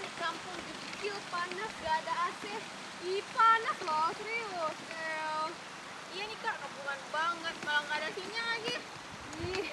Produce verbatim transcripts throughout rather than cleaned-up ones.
Kampung kecil panas, gak ada A C. Ih, panas loh, serius. Eh. Iya nih, Kak, kampungan banget, malah nggak ada sinyal lagi. Ih.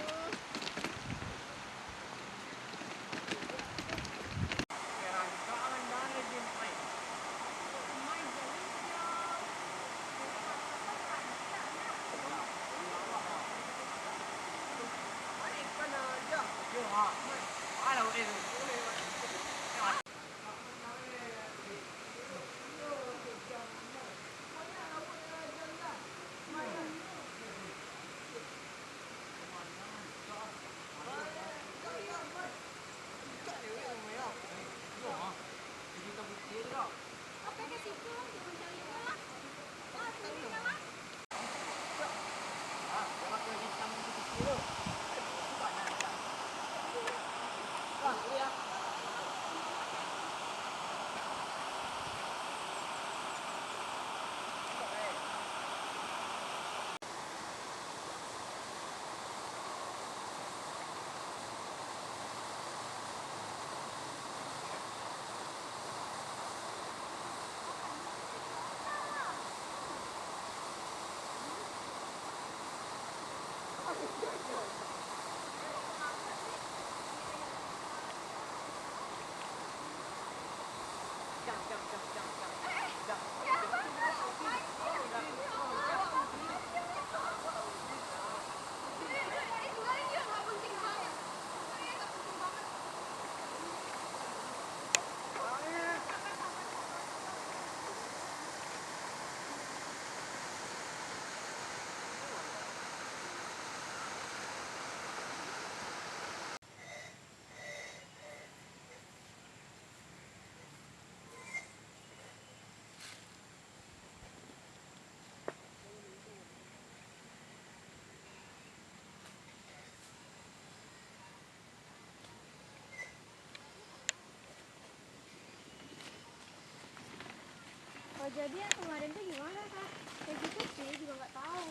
Oh, jadi yang kemarin tuh gimana, Kak? Ya gitu sih, juga nggak tahu.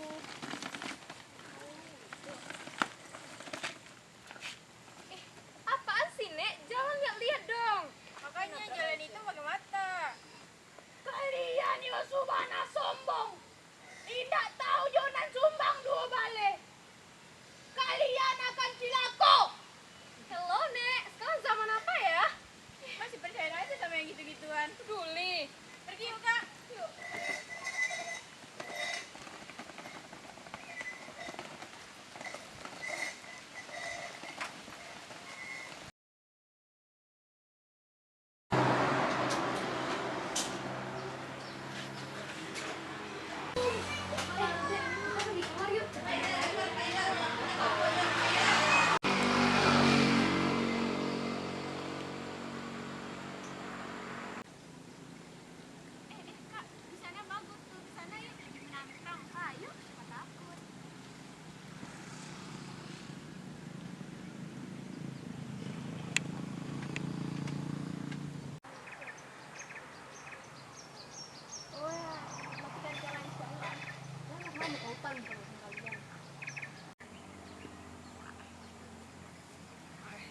Eh, apaan sih, Nek? Jangan lihat-lihat dong. Makanya jalan itu pakai mata. Kalian yo subana sombong. Indak tahu jo nan sumbang duo baleh. Kalian akan cilako. Hello, Nek. Sekarang zaman apa ya? Masih percaya aja sama yang gitu-gituan. Peduli. Pergi yuk, Kak. Yuk. Eh, eh, Kak, di sana bagus tuh, di sana yuk, menantang. Ayo, siapa takut. Wah, matikan jalan sekalian. Jangan mau kau paling kalau kalian.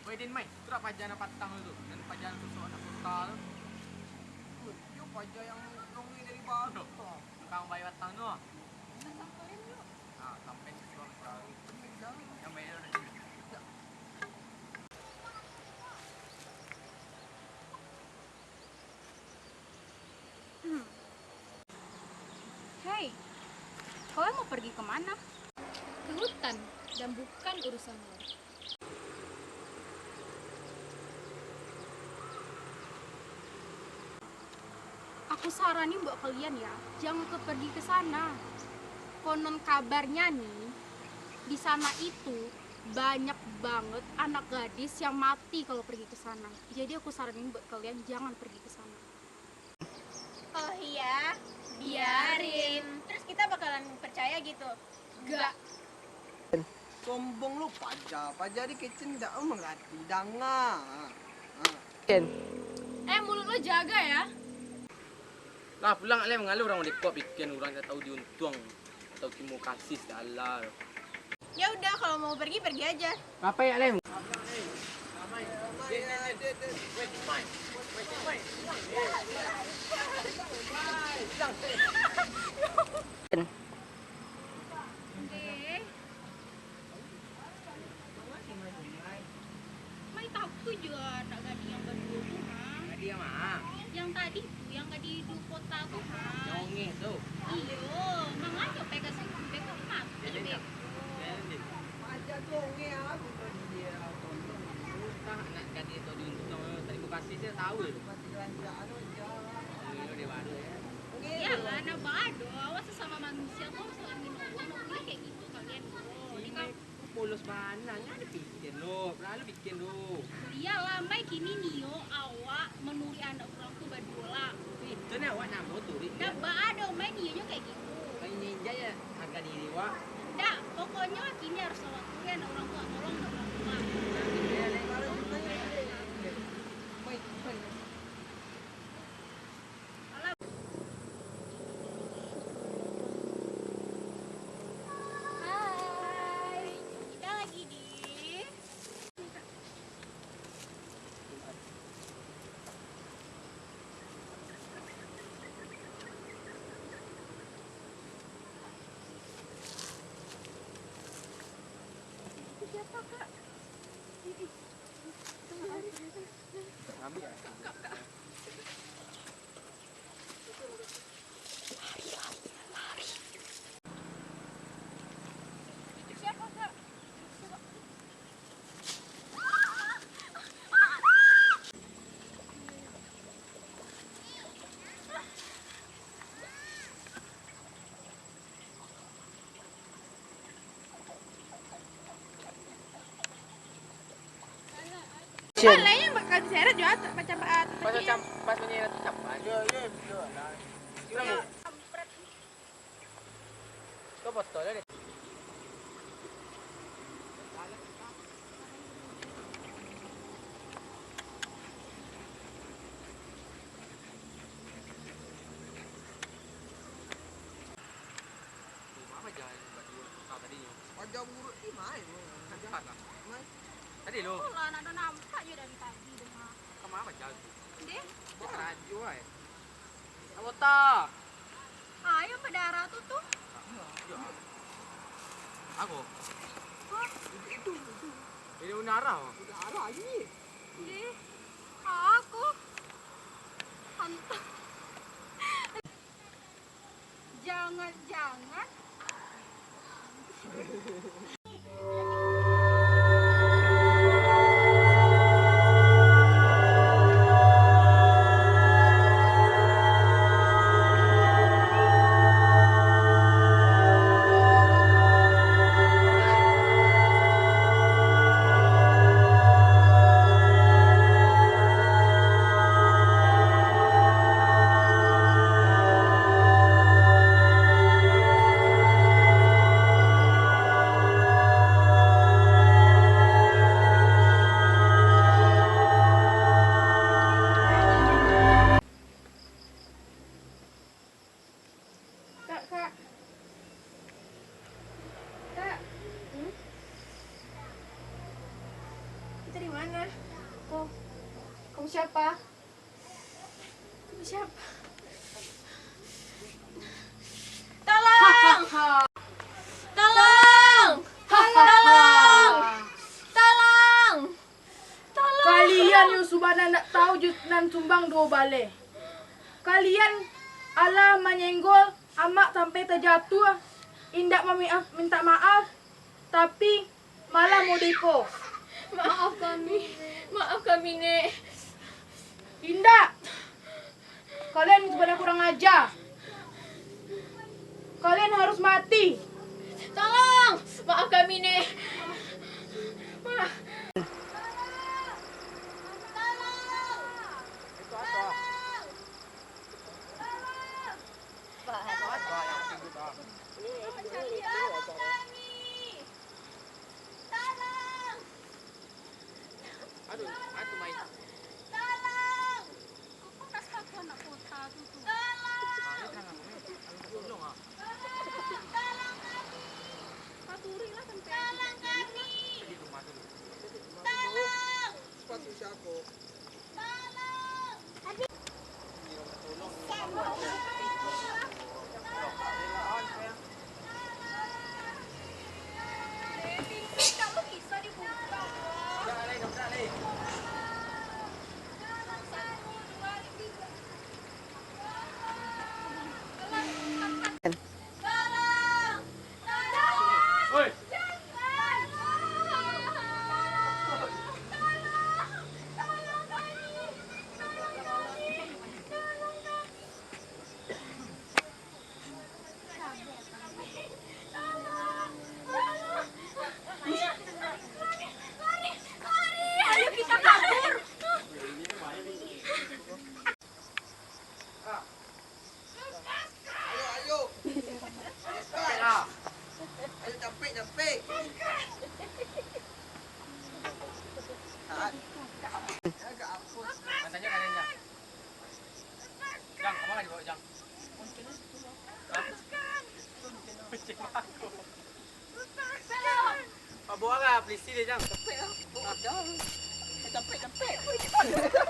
Weh, Din, mai. Itulah paja nan patang tu, nan paja nan sosok anak kota tu. Weh, iyo paja yang nongol dari baru tu. Tukang bayi patang tu. Kita samperin yuk. Ah, samperin ke suruh cari. Yang bayar. Hei, kau mau pergi kemana? Ke hutan, dan bukan urusanmu. Aku saranin buat kalian ya, jangan ke pergi ke sana. Konon kabarnya nih, di sana itu banyak banget anak gadis yang mati kalau pergi ke sana. Jadi aku saranin buat kalian jangan pergi ke sana. Oh iya, biarin. Terus kita bakalan percaya gitu? Gak. Sombong lu, paja. Paja di kecen dak mengerti, danga. Ah. Eh, mulut lo jaga ya. Lah, pulang, Lem, ngalu urang dekok pikiran urang, tak tahu diuntung, tak tahu terima kasih, salah. Ya udah, kalau mau pergi, pergi aja. Ngapai, Lem? Mai takah juo anak gadih yang baduo tu, ha? Gadih yang ma? Yang tadi tu, yang gadih duo kota tu, ha? Yang ongeh tu? Iyo, manganyo pai ka situ, beko mati beko. Entah anak gadih tu diuntung, tarimo kasih se tau tu. Iyo, dia baru ya. Iyolah, nak baa doh, awak sasamo manusia tu harus saling menolong, ndak buliah kek gitu kalian tu. Polos bana, ndak ado pikia lo, lalu pikia lo. Iyolah, Mai, kini nio awak manuruik anak urang tu baduo lah. Itu ni awak namo turuik. Ndak baa doh, Mai, nio nyo kek gitu. Mai ninja ya, harga diri wak. Ndak, pokoknyo kini harus awak turuik anak urang tu, tolong anak urang tu lah. Hai, kita lagi di Siapa, Kak? Ih, ih. Kak, Kak. Cen. Lain yang bakal diseret juga tak macam, ah, pas tadi. Macam pas menyeret tu siapa? Yo, yo, yo, lah. Kamu foto lah deh. Rumah apa jalan buat dua tukar tadi nyo? Wajah buruk ni main. Tadi lo. Itulah, nak ado nampak je dari tadi tu, ha. Kama apa jalan tu? Deh. Dia karajo ai. Anggota. Ah, yang berdarah tu, tu. Yo. Aku. Hah? Itu, itu. Ini unara. Unara ni. Deh. Aku. Hantam. Jangan-jangan. Kak, Kak. Kak. Hmm? Kita di mana? Kok, kamu siapa? Kamu siapa? Tolong! Tolong! Tolong! Tolong! Tolong! Kalian yo subana ndak tahu jo nan sumbang duo baleh. Kalian alah manyenggol amak sampai tajatuah, indak mami-, mintak maaf, tapi malah modeko. Maaf kami, maaf kami, Nek. Indak! Kalian itu banyak kurang aja. Kalian harus mati. Tolong! Maaf kami, Nek. Maaf. Tolong! Tolong! Tolong! Tolong kami! Tolong! Aduh, aduh, main. Tolong! Kok panas kaki anak kota tu, tu? Tolong! Tolong, ah. Tolong kami! Paturi lah sampai. Tolong kami! Tolong! Ayo, ayo. Capek lah. Ayo, capek, capek. Tahan. Agak apa? Tanya kalian, Jang. Jang, kemana dibawa, Jang? Hah? Kucing aku. Bawa lah, polisi dia, Jang. Capek lah. Bawa dah. Eh, capek, capek.